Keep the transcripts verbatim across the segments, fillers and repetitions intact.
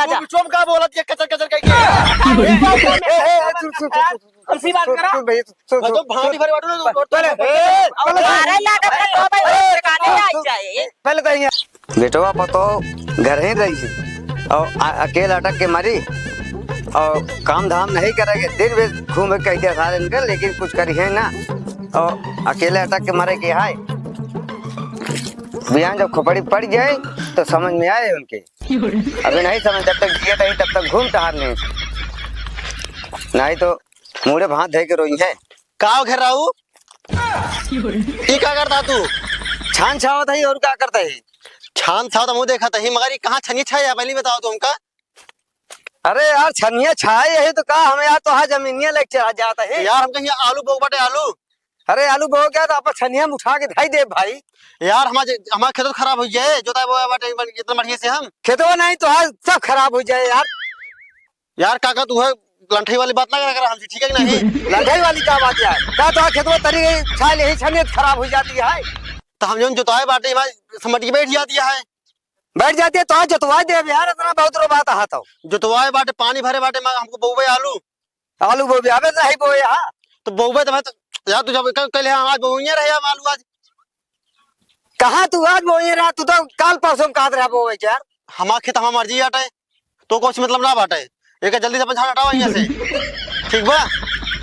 तू बिचवा में का बोलत है, कचर कचर कह के? ए, ए, ए, सुन, सुन, सुन, सुन, सुन, ऐसी बात सुन, करा। सुन भैया, सुन, भाई, सुन, तो भांडी सुन। भरे बाटू ना, तू पहले, पहले, पहले, अरे, लागत है, तो भाई, ए, ठिकाने आ जाए। पहले तो यहाँ। बेटवा पतो घर ही रही है और अ-, अकेले अटक के मरी और काम धाम नहीं करेगे। दिन भर घूम के कह दिया सारे इनके, लेकिन कुछ करी है ना। और अकेले अटक के मरे के है। बिहान जब खोपड़ी पड़ जाए तो समझ में आए उनके। अभी नहीं समझ, जब तक जिए रही तब तक घूम टहर लें, नहीं तो मूड़े भात धइ के रोई है। का हो घेराऊ? ई का करता तू? छान छावत है और का करता है? छान छावत हमहू देखत ही, मगर ई कहाँ छनिया छाया है, पहली बताओ तू हमका। अरे यार, छनिया छाए यही तो का, हम यार तो हाँ जमीनिया लेके चला जाता है। यार, हम कहीं आलू बोक बाटे, आलू। अरे, आलू बोक गया तो आप छनिया में उठा के धाई दे भाई। यार, हमार, हमार खेतो खराब हो जाए, जोताई बोया बाटे इतना बढ़िया से हम। खेतवा नहीं तो आज सब खराब हो जाए यार। यार काका, तू है लंठई वाली बात ना करा, करा हमसे, ठीक है कि नहीं? लंठई वाली का बात यार? का तो खेतवा तरी गई, छाल यही छनियत खराब हो जाती है। तो हम जौन जोताए बाटे, हमारे समझ के बैठ जाती है। बैठ जाती है तो आज जोतवा दे यार, इतना बहुत रो बात है तो। जोतवाए बाटे, पानी भरे बाटे, मैं हमको बोवे आलू। आलू बोवे, अबे नहीं बोए, हाँ। तो बोवे तो मैं तो, यार तू जब कल, कल हम आज बोइए रहे हम आलू आज। कहाँ तू आज बोइए रहा? तू तो काल परसों में कहत रहा बोवे के यार। हमार खेत हमार मर्जी आटे, तो कुछ मतलब ना बाटे। एक जल्दी से अपन छान हटाओ यहाँ से। ठीक बा?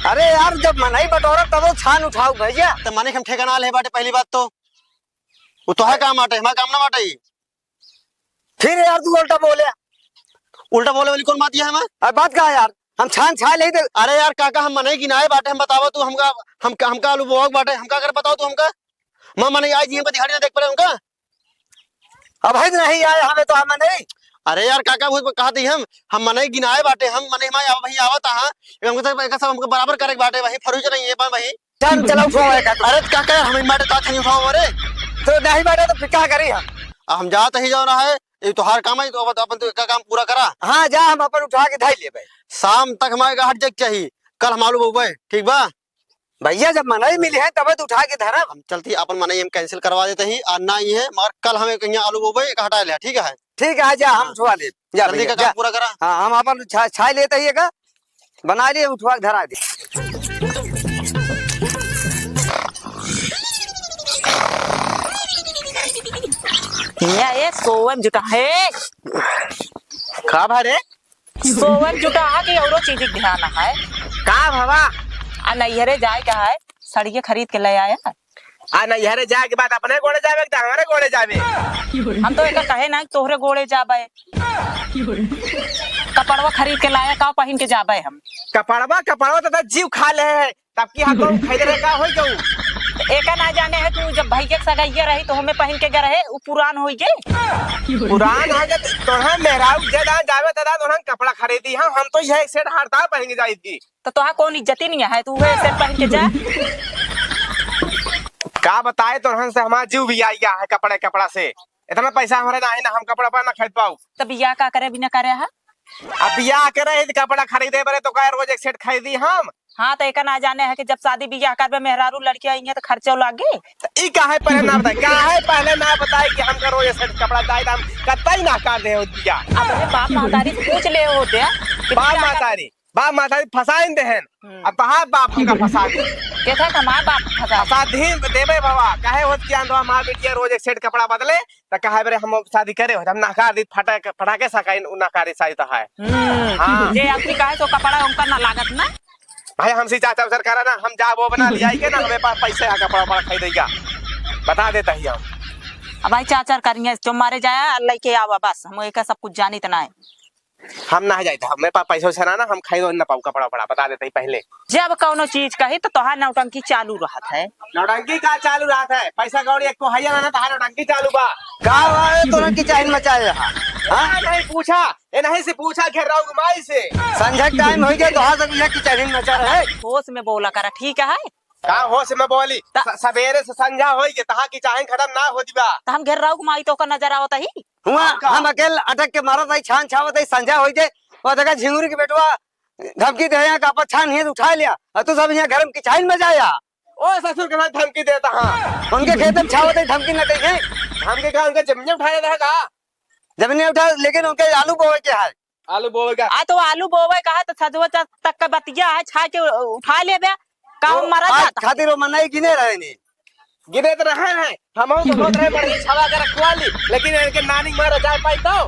अरे यार, जब मनई बटोरा तब वो छान उठाओ भैया। तो मने के हम ठेका ना ले बाटे पहली बात तो। वो तो है काम आटे, हमार काम ना बाटे। फिर यार तू उल्टा बोले। उल्टा बोले वाली कौन बात है हमार? अरे बात का है यार, हम छान छाए ले दे। अरे यार काका, हम मनई गिनाए बाटे, हम बतावा तू हमका, हम, हमका आलू बोआक बाटे, हम का करे बताओ तू हमका? मैं मनई आई जी, हमका दिहाड़ी ना देख पड़े हमका। अब है नहीं आए हमें तो हम नहीं। अरे यार काका, वो कहा थी हम, हम मनई गिनाए बाटे, हम मनई हमारे अब वही आवत हा, हमको सब, एक सब हमको बराबर करे के बाटे, वही फरूज नहीं है, वही। चल, चलो, उठाओ एक हाथ। अरे काका, हम इन बाटे तो हाथ नहीं उठाओ रे। तो नहीं बाटे तो फिर का करी हम? अब हम जात ही जाओ ना है, ये तोहार काम है, तो अपन, अपन तो का काम पूरा करा। हाँ, जा, हम अपन उठा के धाई लेबे। शाम तक हमारे का हट जाए के चाहिए, कल हम आलू बोबे, ठीक बा? भैया, जब मनई मिली है तबे तो उठा के धरब। हम चलती अपन मनई हम cancel करवा देते ही, आ ना ही है, मगर कल हमें कहीं आलू बोबे, एक हटा लिया, ठीक है? ठीक है, जा, हम उठवा लेब। जा जल्दी भैया, का काम जा। पूरा करा। हाँ, हम अपन छा-, छाई लेते ही एक बना लिए, उठवा के धरा दे। हिया ए सोवन जुटा है। का भा रे? सोवन जुटा है कि औरो चीज के ध्यान है? का भवा? आ नैहरे जाए का है, सड़िया खरीद के ले आया। आ नैहरे जाए के बाद अपने गोड़े जावे कि हमारे गोड़े जावे? हम तो एका कहे ना कि तोहरे गोड़े जाबे। कपड़वा खरीद के लाया, का पहिन के जाबे हम? कपड़वा, कपड़वा तो, तो जीव खा ले है। तब की हम तो खरीदे रहे, का होई जाऊ? एका ना जाने है तू, जब भैया के सगाइया रही तो हमें पहिन के गए रहे, उ पुरान होई गे। पुरान हो गए, तोहरा मेहरारू जे दान जावे, ते दान तोहरा कपड़ा खरीदी। हम, हम तो यह सेट हड़ताल पहिन के जाई थी। तो तोहा कौन इज्जती नहीं है, तू उहे सेट पहिन के जा। का बताए, तोहरन से हमार जीव भी आई गया है कपड़े, कपड़ा से। इतना पैसा हमारे ना है ना, हम कपड़ा पर ना खरीद पाऊ। तो बियाह का करे बिना करे है? अब बियाह करे है तो कपड़ा खरीदे बरे तो कहे रोज एक सेट खरीदी हम। हाँ, तो एका ना जाने है कि जब शादी बियाह करबे मेहरारू लड़कियां आई हैं तो खर्चो लागे। तो ई काहे पहले ना बताए, काहे पहले ना बताए कि हमका रोज एक सेट कपड़ा चाहिए, तो हम कतई ना कर दे हो बियाह। अपने बाप महतारी से पूछ ले होते कि बाप बियाह कर महतारी बाप महतारी फंसाइन देहन। हम्म। अब तहार बाप हमका फंसा दे। केथा का माँ बाप फंसा दे। फंसा दे देबे बाबा, काहे होत कि आंदो हमार बिटिया रोज एक सेट कपड़ा बदले, त कहे बरे हम शादी करे हो, हम नकार दी, फटा के, फटा के सकाइन, उ नकारी साई त है। हम्म। हाँ। जे आदमी कहे तो कपड़ा उनका ना लागत ना। भाई हमसे चाचा उचर करा ना, हम जा वो बना लिया के ना, हमें पास पैसे आ कपड़ा वपड़ा खरीदेगा, बता देता ही हम। अब भाई चाचर करिए, जो मारे जाया, लइके आवा बस, हम एका सब कुछ जानित ना है। हम ना जाइत, हमें पा पैसा वैसा ना, ना, हम खाई ना पाऊ कपड़ा वपड़ा, बता देते ही पहले। जब कौनो चीज कही तो तोहार नौटंकी चालू रहत है। नौटंकी का चालू रहत है? पैसा कौड़ी एको हैया ना, ना, तोहार नौटंकी चालू बा। का बा, ए, तोरा किचाइन मचाए रहा? हाँ? ए, नहीं पूछा, ए, नहीं से पूछा घेराऊ के माई से। संझा के टाइम होई गया, तोहार सब यहाँ किचाइन मचा रहे। होश में बोला करा, ठीक है? का होश में बोली? त- स-, सबेरे से संझा होई के, तहां किचाइन खत्म ना होती बा। त हम घेराऊ के माई तो ओकर नजर आवत ही। हुआ, का? हम अकेल अटक के मारत हई, छान छावत हई, संझा होई जे, वो देखा झिंगुरी के बेटवा धमकी दे, यहाँ का आपस छान हियत उठा लिया, और तू सब यहाँ घर में किचाइन में जाया। ओ ससुर के साथ धमकी देता हाँ। उनके खेत में छावत हई, धमकी न दे। धमकी का उनके जमीन उठा लेता है का? जमीन उठा, लेकिन उनके आलू बोए के है। आलू बोवे का? आ तो आलू बोवे का है, तो सजवा चा-, तक का बतिया है, छा के उ-, उठा लेबे। का तो हम मरा आज जाता? खातिर वो मनई गिने रहे नी। गिने तो रहे हैं, हम तो बहुत रहे, मर्जी छवा के रखवा ली, लेकिन इनके नानी मारा जाए पाई तो।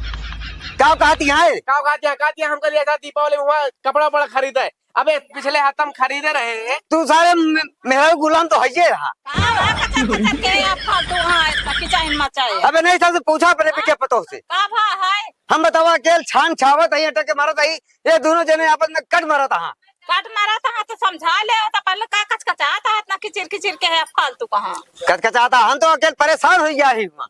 का कहती है? का कहती है? कहती है, हमको लिया था दीपावली में हुआ कपड़ा बड़ा खरीदे। अबे पिछले हफ्ता हम खरीदे रहे। तू सारे मे-, मेहरारू गुलाम तो हइये रहा। का भा कचर कचर के आप फालतू हाँ इतना किचाइन मचाए। अबे नहीं, सबसे पूछा अपने बिटिया पतोह से। का भा है? हम बतावा, अकेल छान छावत हई, अटक के मारत हई, ये दोनों जने आपस में कट मारत हई। कट मारत हई तो समझा ले, तो पहले का कचकचात है इतना किचिर किचिर के है फालतू कहाँ। कचकचात है, हम तो अकेल परेशान होइ गया ही हुआ।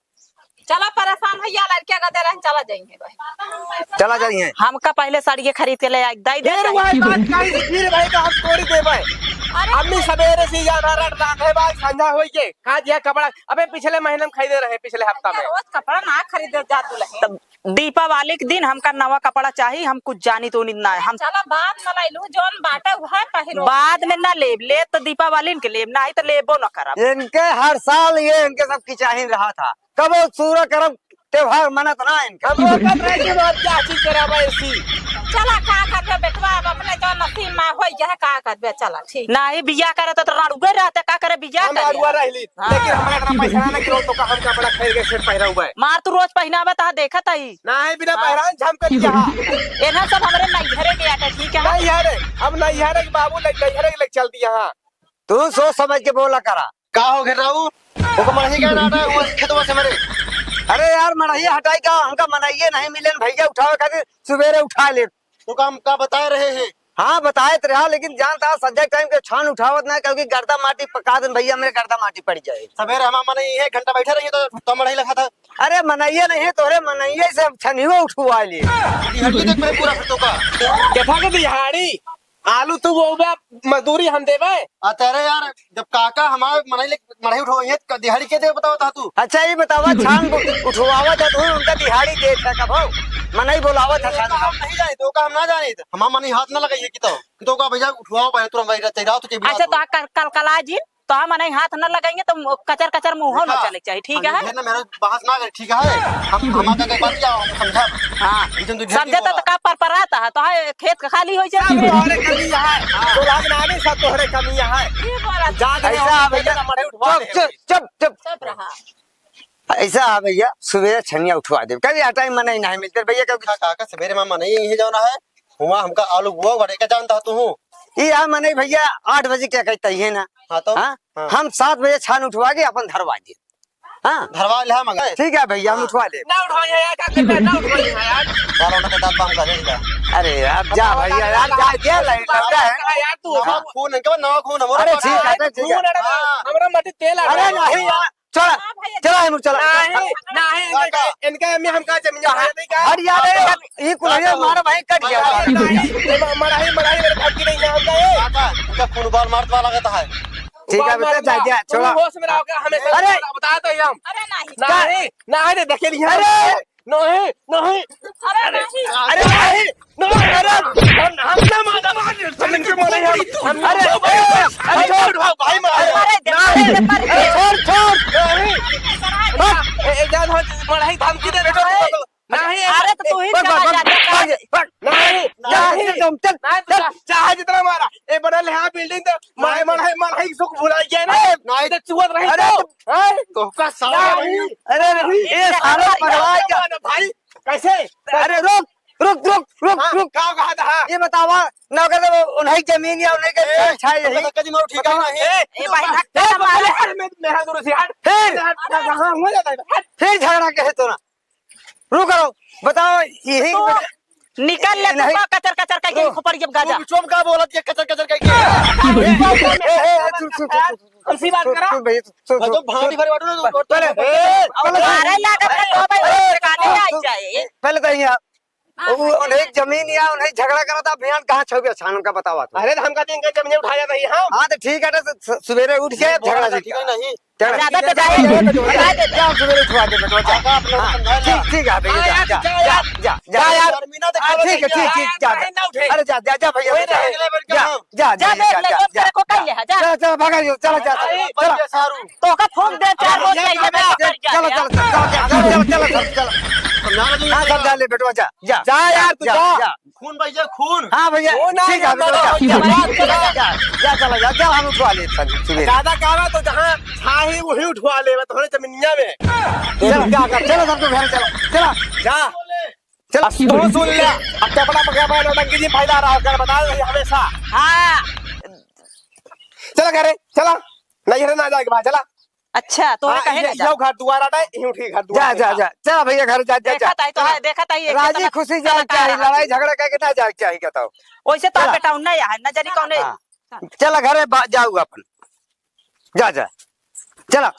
चला परेशान होइ गया, लड़किया का दे रहे, चला जाइए भाई। चला जाइए। हमका पहले साड़िये खरीद के ले आई, दई दे फिर भाई। वही बात कही, फिर भाई का हम तोड़ी देबे। अरे अम्मी सवेरे से यार रट रात है भाई, संझा होइ के, का दिया कपड़ा, अबे पिछले महीने में खरीदे रहे, पिछले हफ्ता में। रोज कपड़ा ना खरीदे जा दुल्हन। तब दीपावली के दिन हमका नवा कपड़ा चाही, हम कुछ जानी तो ना है। हम चला बाद में लाई लू, जौन बाटे उहे पहिरो। बाद में ना लेब, ले तो दीपावली के लेब, नाही तो लेबो ना करब। इनके हर साल ये इनके सब किचाहिन रहा था, कबो सूरा करब त्योहार मनत ना इनके। हम लोग कब रहे कि बात क्या चीज कराबा ऐसी? चला का करबे बेटवा, अब अपने जो नसीब में होई यह का करबे, चला ठीक। नाही बियाह करे तो, तो रड़ुए रहते, का करे बियाह हम करे? रड़ुआ रहली। हाँ। लेकिन हमरा इतना पैसा ना कि तो का हम कपड़ा खरीद के सेट पहिरा हुआ है। मार तू रोज पहिनावे त देखत हई। नाही, बिना हाँ। पहिरान झम कर दिया हा। एना सब हमरे नैहरे के आटा, ठीक है? नैहरे, अब नैहरे के बाबू लग, नैहरे के लग चल दिया हा। तू सोच समझ के बोला करा। का हो घेराऊ? ओकर मड़ही का नाटा हुआ खेतवा से मरे। अरे यार, मड़ही हटाई का, हमका मनइये नहीं मिले न भैया उठावे खातिर, सुबेरे उठा ले। तो का हम का बताए रहे हैं? हाँ, बताए तो रहा, लेकिन जानता है, संजय टाइम के छान उठावत ना, क्योंकि गर्दा माटी पका दिन भैया, मेरे गर्दा माटी पड़ जाए। सवेरे हमार मनई एक घंटा बैठे रहिए तो, तो मड़ही लखा था। अरे मनइये नहीं है, तोहरे मनइये से हम छनियो उठवा लिए। दिहाड़ी देख मेरे पूरा फिर तो का। केथा के दिहाड़ी? आलू तू बोबे, मजदूरी हम देबे। आ, तेरे यार, जब काका हमार मनई ले, मड़ही उठवाई है, क-, दिहाड़ी के दे बताओ ता तू? अच्छा, ये बतावा, छान उ-, उठवावा था तू, उनका दिहाड़ी देत है कबो? मनई बोलावा था तो छान का हम उठावा। नहीं जाने, तो का हम ना जाने, हमार मनई हाथ ना लगाइए कि तो, कि तो का भैया उठवाओ पहले तुरंत भाई, चाहिए तो चाहिए अच्छा, तो। तो कल, कल, कल आ जी, तो हम मनई हाथ न लगाइए, तो कचर कचर मुँह न देखा, चले के चाहिए, ठीक हम है? ढेर ना मेरा बहस ना करे, ठीक है? हम, हमार का बात क्या, हम समझा। हाँ। ये तुम तो ढेर समझे नहीं तो, बोला। तो का परपरात है, तो है खेत का खाली हो जाए। सब तोहरे कमी है। हाँ। तो लाग ना आने, सब तोहरे कमी है। ये बोला। जा दे, ऐसा हम है भैया। मड़े उठवा चुप, दे। चुप, चुप, चुप। चुप रहा। ऐसा है भैया, सुबह छनिया उठवा दे। कभी आ टाइम मनई नहीं मिलते भैया, क्योंकि का, का, का, सवेरे में मनई यही जाना है। हुआ हमका आलू बुआ बड़े का जानता तू हूँ। ई आ मनई भैया आठ बजे के कहते ही है ना। हाँ तो? हाँ? हाँ। हम सात बजे छान उठवा के अपन धरवा दे। हाँ? धरवा ले हम अगर। ठीक है भैया, हम हाँ। उठवा ले। ना उठवाइए यार, का करबे, ना उठवाइए यार। बारह बजे के बाद हम करेंगे। अरे यार, जा अब भैया यार, जा, जा, लाइट लौटा है। यार, तू नवा खून है, क्या नवा खून है? अरे ठीक है, अरे ठीक है। खून है, हाँ। हमरा मटी तेल आ अरे गया। नहीं यार, चला, हाँ भैया, चला, हम चला। नहीं, नहीं, इनका, इनका अम्मी हमका जमीन जहाँ नहीं का। हट जा रे, हट, ये कुल्हाड़ी मारो भाई, कट गया। नहीं, ये म-, मड़ाही, मड़ाही मेरे धमकी नहीं है हमका, ये। काका, इनका खून उबाल मारत वाला लगता है। ठीक है, उबाल बेटा, मारत जा, वाला। जा, तू छोड़ा। होश में रहोगे, हमेशा अरे! बता दो ये हम। अरे नहीं। नहीं, नहीं रे, देखे नहीं है। अरे! नहीं, नहीं। अरे नहीं। अरे नहीं। नहीं, अरे, हम, हम ना मारा, हम इनके मारे हैं। हम, अरे, अरे, अरे, छोड़, भाई, मार। अरे, अरे, नहीं। अरे, छोड़, छोड़। नहीं। भाग। ए, ए, जान हो, मड़ाही धमकी दे, बेटा, नहीं, अरे, तो तू ही बस, बस, चला बस, जा, जा। बस, बस। नहीं, नहीं। चल, चल, चल, नहीं, तू चल। जा, चाहे जितना मारा। ए, बनल है building तो, मारे, नहीं। मड़ाही, मड़ाही सुख भुला गया ना। अरे, नहीं। तो चुअत रही अरे, तो। हैं? तो का साला नहीं। नहीं। अरे, अरे, ए, साला पगला गया। भाई, कैसे? अरे, रुक। रुक, रुक, रुक, हाँ, रुक। का कहा था? ये बतावा, नौकर तो उन्हीं जमीन या उन्हीं के ए, छाए यही। पता कदी मारो ठीक है ना, ए, ए, भाई, हट, ए, हट, हट। मेरा, मेरा दूर से हट। फिर? हट, हट, हट, हाँ, हो जाता है, हट। फिर झगड़ा कहे तो ना। रुक करो, बताओ, यही तो निकल ले, तू नहीं। का कचर कचर करके रुक। खोपड़ी जब गाजा। तू चुप का बोलत ये कचर कचर करके? ए, ए, ए, सुन, सुन, सुन, सुन, सुन, ऐसी बात सुन, करा। सुन भैया, सुन, भाई, सुन, तो भांडी सुन। भरे बाटू ना, तू पहले, पहले, पहले, अरे, लागत है, तो भाई, ए, ठिकाने सुन, आ सुन, जाए। पहले तो यहाँ हाँ, वो उन्हें जमीन या उन्हें झगड़ा करा था, अभियान कहाँ छुपे, अच्छा, उनका बतावा तू। अरे, तो हमका दिन के जमीन उठाया नहीं हम। हाँ, तो ठीक है, तो सु-, सुबेरे उठ के झगड़ा ठीक है, नहीं। झगड़ा। ज्यादा तो जाए, ज्यादा तो जाए। जा, सुबेरे उठवा दे, बेटवा, जा। आका, आप लोग हाँ, समझा ठीक, लिया। ठीक है, भैया, हाँ, जा, यार, जा, जा, जा, यार। जा, जा, जा, जा, जा, यार। ठीक है, ठीक, ठीक, जा, जा। नहीं, ना उठे। अरे, जा, जा, जा, भैया, वही जा, रहेंगे, जा, जा, जा, जा, जा, जा, जा, जा। जा, जा, भागा, चला, जा, अरे, चला। बस ये सारू। तो का फोन दे, चार रोज अरे, नहीं है, मैं जा, कर जा, चला, जा। चला, चला, चला, चला, चला, चला। हाँ, समझा ले बेटवा, जा, जा। जा यार, तू जा, जा। जा। खून भैया, खून। हाँ भैया, खून आ ठीक है गया, बेटवा, जा, जा, जा, जा, जा, चला जा, जा, हम उठवा ले सब सुबह। ज्यादा कहा तो जहाँ छाही वही उठवा ले, तोहरे जमीनिया में। चला, जा, जा, चला सबके घर चला, चला। जा। चला। अब तू सुन ले, अब तो अपना पकड़ा पाए नौटंकी जी फैला रहा है, कर बता दे हमेशा। हाँ। चला घरे, चला। नहीं है ना जाए के बाद, चला। अच्छा, तो हाँ, कहे ये, ना जा। यो घर दुआर आटा है, यूं ठीक घर दुआर जा, जा, आटा। जा। चला भैया घर जा, जा, जा। देखत आई तो चला। है, देखत आई, एक राजी कितना खुशी जाए कलाकार चाही, है। लड़ाई झगड़ा करके ना जाए चाही, कहता हूँ। वैसे तो चला। बेटा नहीं है, न जानी कौन है। हाँ। चला घरे बा-, जाऊ अपन। जा, जा। चला।